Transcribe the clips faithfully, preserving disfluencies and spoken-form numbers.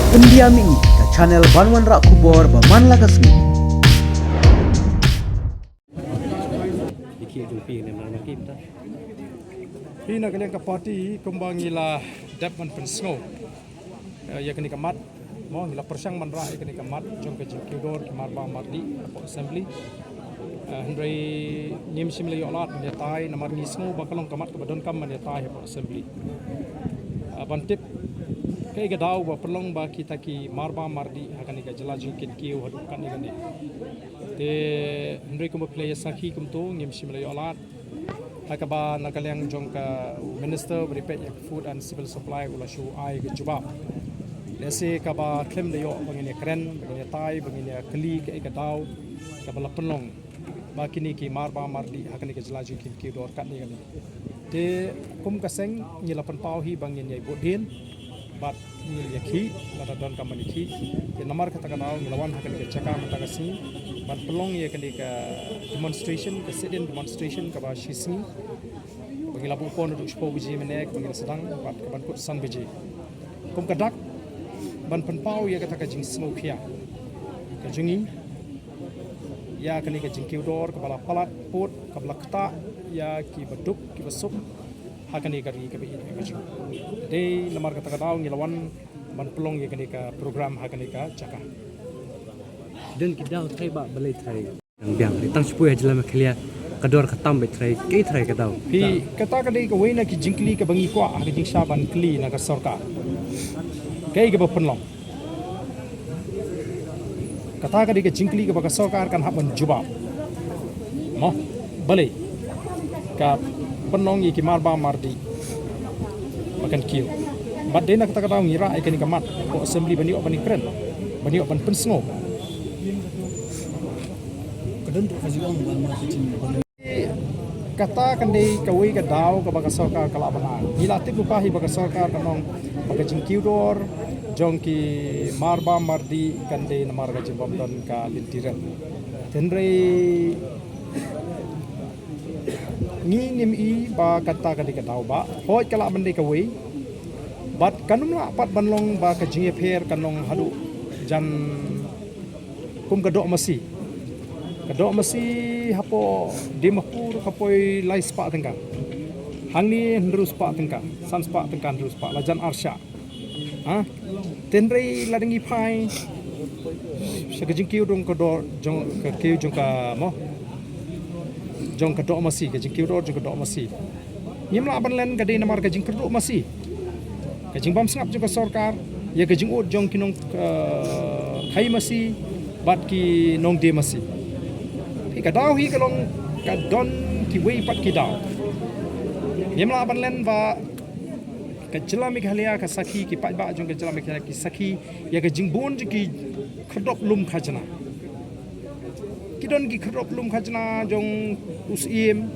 Pyndiam ïa ka channel ban wanrah khubor ba man la ka sngi. Dei ki jong phi ne man la ki mynta. Phi na ka liang ka party kumba ngi la dep ban pynsngew, eh, ïa kane ka mat, mo, ngi la pyrshang ban rah ïa kane ka mat jong ka jingkiew dor ki marbam mardih hapoh assembly. Eh, hynrei ngim shym la ïoh lad ban ïatai namar ngi sngew ba ka long ka mat kaba donkam ban ïatai hapoh assembly. Eh, ban tip kaei ka daw ba pynlong ba kita ki marbam mardih ha kane ka jylla jong ki kin kiew haduh katne kane. Te hynrei kumba phi la ïa sakhi kumto ngim shym la ïoh lad. Ha kaba na ka liang jong ka minister ba dei peit ïa ka food and civil supply u la shu ai ka jubab. Lehse kaba khlem da ïoh ba ngin ïa kren, ba ngin ïa tai, ba ngin ïa kylli kaei ka daw kaba la pynlong ba kine ki marbam mardih ha kane ka jylla jong ki kin kiew dor katne kane. Te kum ka seng ngi la pynpaw hi ba ngin ïa bud dien bad ngin ïa khih lada donkam ban ïa khih. Te namar kata ka daw ngi la wan ha kane ka jaka mynta ka sngi ban pynlong ïa kane ka demonstration, ka sit-in demonstration kaba shi sngi. Ba ngi la buh pon haduh shiphew baje mynne kaba ngi la sdang bad kaban kut san baje. Kum ka dak ban pynpaw ïa kata ka jingsngewkhia ka jong ngi ïa kane ka jingkiew dor kaba la palat pud kaba la ktah ïa kiba duk kiba suk ha kane ka ri kaba ïeit ka jong ngi. Dei namar kata ka daw ngi la wan ban pynlong ïa kane ka program ha kane ka jaka. Don ki daw trai ba balei trai? Dang biang. Ri tang shipui ha jylla Meghalaya ka dor ka tam beit trai, kaei trai ka daw? Phi, kata ka dei kawei na ki jingkylli kaba ngi kwah ha ka jingshisha ban kylli na ka sorkar. Kaei kaba pynlong? Kata ka dei ka jingkylli kaba ka sorkar kan hap ban jubab. Mo, balei ka pynlong ïa ki marbam mardih ba kan kiew? Bad dei na kata ka daw ngi rah ïa kane ka mat hapoh assembly ban ïoh ban ïakren, ban ïoh ban pynsngew. Ka don tu ka jingong ban ma ka jing ban Kata kan dei kawei ka daw kaba ka sorkar ka lah ban ai. Ngi la tip lypa hi ba ka sorkar kan ong ba ka jingkiew dor jong ki marbam mardih kan dei namar ka jingbym don ka lynti rem. Hynrei ngi ngim i ba kata ka dei ka daw ba hooid ka lah ban dei kawei. Bad kan ym lah pat ban long ba ka jingïapher kan long haduh jan kum ka doh masi. Ka doh masi hapoh Dimapur ka poi lai spah tyngka. Hangne hynriew spah tyngka, san spah tyngka hynriew spah, la jan ar shah. Ha? Hynrei lada ngi phai sha ka jingkiew jong ka dor, jong ka kiew jong ka mo, jong ka doh masi, ka jingkiew dor jong ka doh masi. Ngim lah ban len ka dei namar ka jingkyrduh masi, ka jingbym sngap jong ka sorkar ïa ka jingud jong ki nong, eh, khai masi bad ki nongdie masi. Phi, ka daw hi ka long ka don kiwei pat ki daw. Ngim lah ban len ba ka jylla Meghalaya ka sakhi, ki paidbah jong ka jylla Meghalaya ki sakhi ïa ka jingbun jong ki khyrdop lum khajna. Ki don ki khyrdop lum khajna jong u Syiem,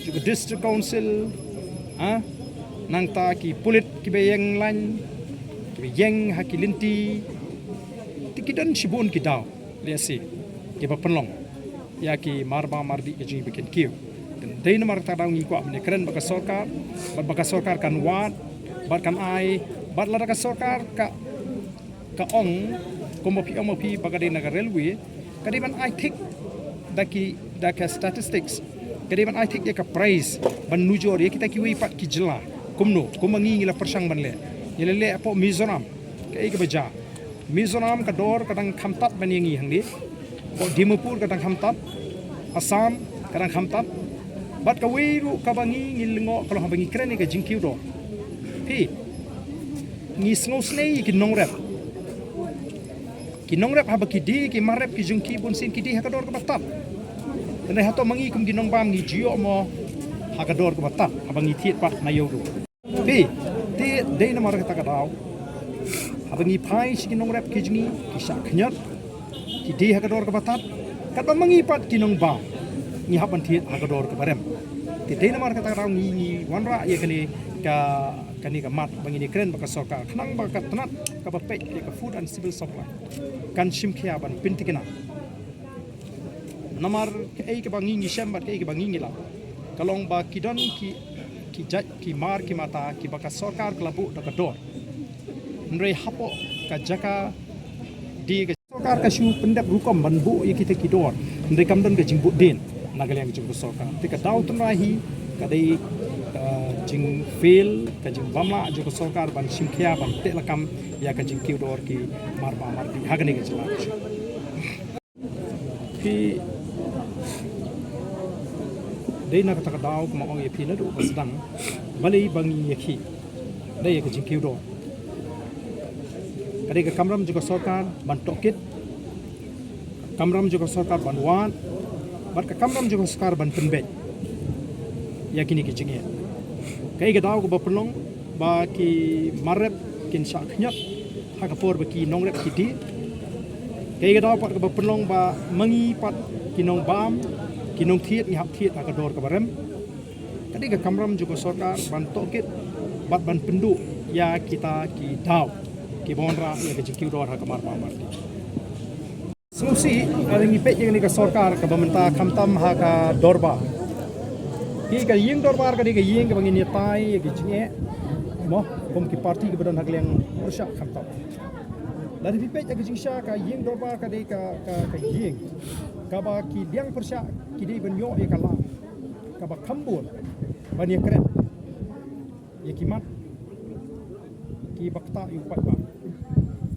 jong ka District Council, ha? Nangta ki pulit kiba ïeng lain, kiba ïeng ha ki lynti. Te ki don shibun ki daw, lehse, kiba pynlong ïa ki marbam mardih ka jong ngi ba kin kiew. Te dei namar kata ka daw ngi kwah ban ïakren bad ka sorkar, bad ba ka sorkar kan wad, bad kan ai, bad lada ka sorkar ka ka ong, kumba phi ong ma phi ba ka dei na ka railway, ka dei ban ai thik da ki, da ka statistics, ka dei ban ai thik ïa ka price ban nujor ïa kita kiwei pat ki jylla. Kumno, kumba ngi ngi la pyrshang ban leh. Ngi la leh hapoh Mizoram, kaei kaba jia? Mizoram ka dor ka dang kham tad ban ïa ngi hangne. Hapoh Dimapur ka dang kham tad, Assam ka dang kham tad. Bad kawei ruh kaba ngi ngi lyngngoh ka long haba ngi kren ïa ka jingkiew dor. Phi, ngi sngewsynei ïa ki nongrep. Ki nongrep haba ki die, ki mar rep ki jong ki bunsien ki die ha ka dor kaba tad. Hynrei hato ma ngi kum ki nongbam ngi ju ïoh mo ha ka dor kaba tad haba ngi thied pat na ïew ruh? Phi, te dei namar kata ka daw haba ngi phai sha ki nongrep ki jong ngi, ki shah khñiot, ki die ha ka dor kaba tad, katba ma ngi pat ki nongbam ngi hap ban thied ha ka dor kaba rem. Te dei namar kata ka daw ngi ngi wanrah ïa kane ka, kane ka mat ba ngin ïakren bad ka sorkar khnang ba ka tnat kaba peit ïa ka Food and Civil Supply kan shim khia ban pynthikna. Namar kaei kaba ngi ngi shem bad kaei kaba ngi ngi lap ka long ba ki don ki, ki jait ki mar ki mata kiba ka sorkar ka la buh da ka dor. Hynrei hapoh Ka jaka de ka sorkar ka shu pyndep rukom ban buh ïa kita ki dor. Hynrei kam don ka jingbud dien na ka liang jong ka sorkar. Te ka daw tynrai hi ka dei ka jingfail, ka jingbymlah jong ka sorkar ban shim khia, ban teh lakam ïa ka jingkiew dor ki marba mardi ha kane ka jylla. Phi dei na kata ka daw kumba ong ïa phi naduh ba sdang balei ba ngi ïakhih. Dei ïa ka jingkiew dor. Ka dei ka kamram jong ka sorkar ban tohkit, kamram jong ka sorkar ban wad, bad ka kamram jong ka sorkar ban pynbeit ïa kine ki jingeh. Kaei ka daw kaba pynlong ba ki mar rep kin shah khñiot ha ka por ba ki nongrep ki die. Kaei ka daw pat kaba pynlong ba ma ngi pat ki nongbam, ki nongthied ngi hap thied ha ka dor kaba rem. Ka dei ka kamram jong ka sorkar ban tohkit bad ban pynduh ïa kita ki daw kiba wanrah ïa ka jingkiew dor ha ka marba mardi. Sngewsih, lada ngi peit ïa kane ka sorkar kaba mynta khamtam ha ka dorbar. Ki, ka ïing dorbar ka dei ka ïing kaba ngin ïatai ïa ki jingeh, mo, kum ki parti kiba don ha ka liang pyrshah khamtam. Lada phi peit ïa ka jingshisha, ka ïing dorbar ka dei ka, ka, ka ïing kaba ki liang pyrshah ki dei ban ïoh ïa ka lad kaba kham bun ban ïakren ïa ki mat kiba ktah ïa u paidbah.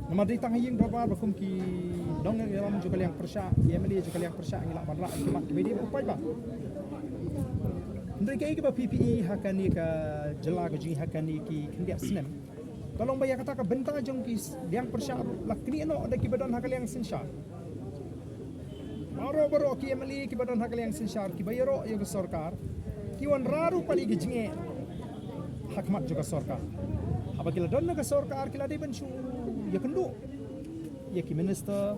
Namar dei tang ha ïing dorbar ba kum ki nongïalam jong ka liang pyrshah, ki M L A jong ka liang pyrshah ngi lah ban rah ïa ki mat kiba dei bad u paidbah. Hynrei kaei kaba phi phi i ha kane ka jylla ka jong ngi ha kine ki khyndiat snem, ka long ba ïa kata ka bynta jong ki liang pyrshah ruh la knieh noh da kiba don ha ka liang synshar. Baroh baroh ki M L A kiba don ha ka liang synshar kiba ïaroh ïa ka sorkar ki wanrah ruh pat ïa ki jingeh ha khmat jong ka sorkar. Haba ki la don na ka sorkar ki la dei ban shu ïakynduh ïa ki minister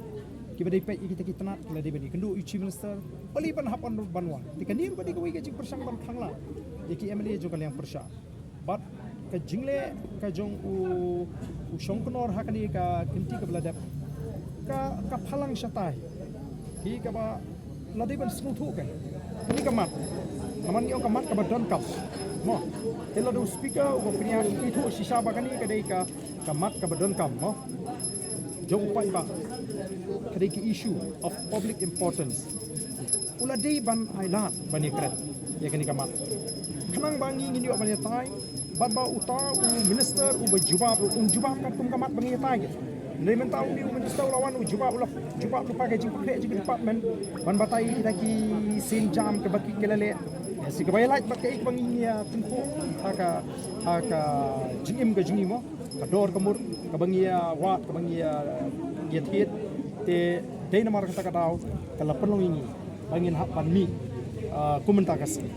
kiba dei peit ïa kita ki tnat, ki la dei ban ïakynduh ïa u chief minister. Balei ban hap ban, ban wan? Te kane ruh ka dei kawei ka jingpyrshang ban khang lad ïa ki M L A jong ka liang pyrshah. Bad ka jingleh ka jong u, u Shongknor ha kane ka kynti kaba la dep ka, ka phalang shatai hi kaba la dei ban sngewthuh ka, kane ka mat. Namar ngi ong ka mat kaba donkam, mo. Te lada u speaker u ba pynïaid ithuh shisha ba kane ka dei ka, ka mat kaba donkam, mo, jong u paidbah, ka dei ka issue of public importance. U la dei ban ai lad ban ïakren ïa kane ka mat. Khnang ba ngi ngin ïoh ban ïatai bad ba uta u minister uba jubab ruh un jubab katkum ka mat ba ngi ïatai. Hynrei mynta une u minister u la wan u jubab, u la jubab lypa ka jingpynkhreh jong ka department ban batai ïa kita ki sienjam kaba ki, ki la leh. Ïa, shi kaba ïalait bad kaei kaba ngi ïa tyngkhuh ha ka, ha ka jingim ka jong ngi, mo, ka dor ka mur kaba ngi ïa wad, kaba ngi ïa, ïa thied. Te dei namar kata ka daw ka la pynlong ïa ngi ba ngin hap ban mih, ah, kum mynta ka sngi.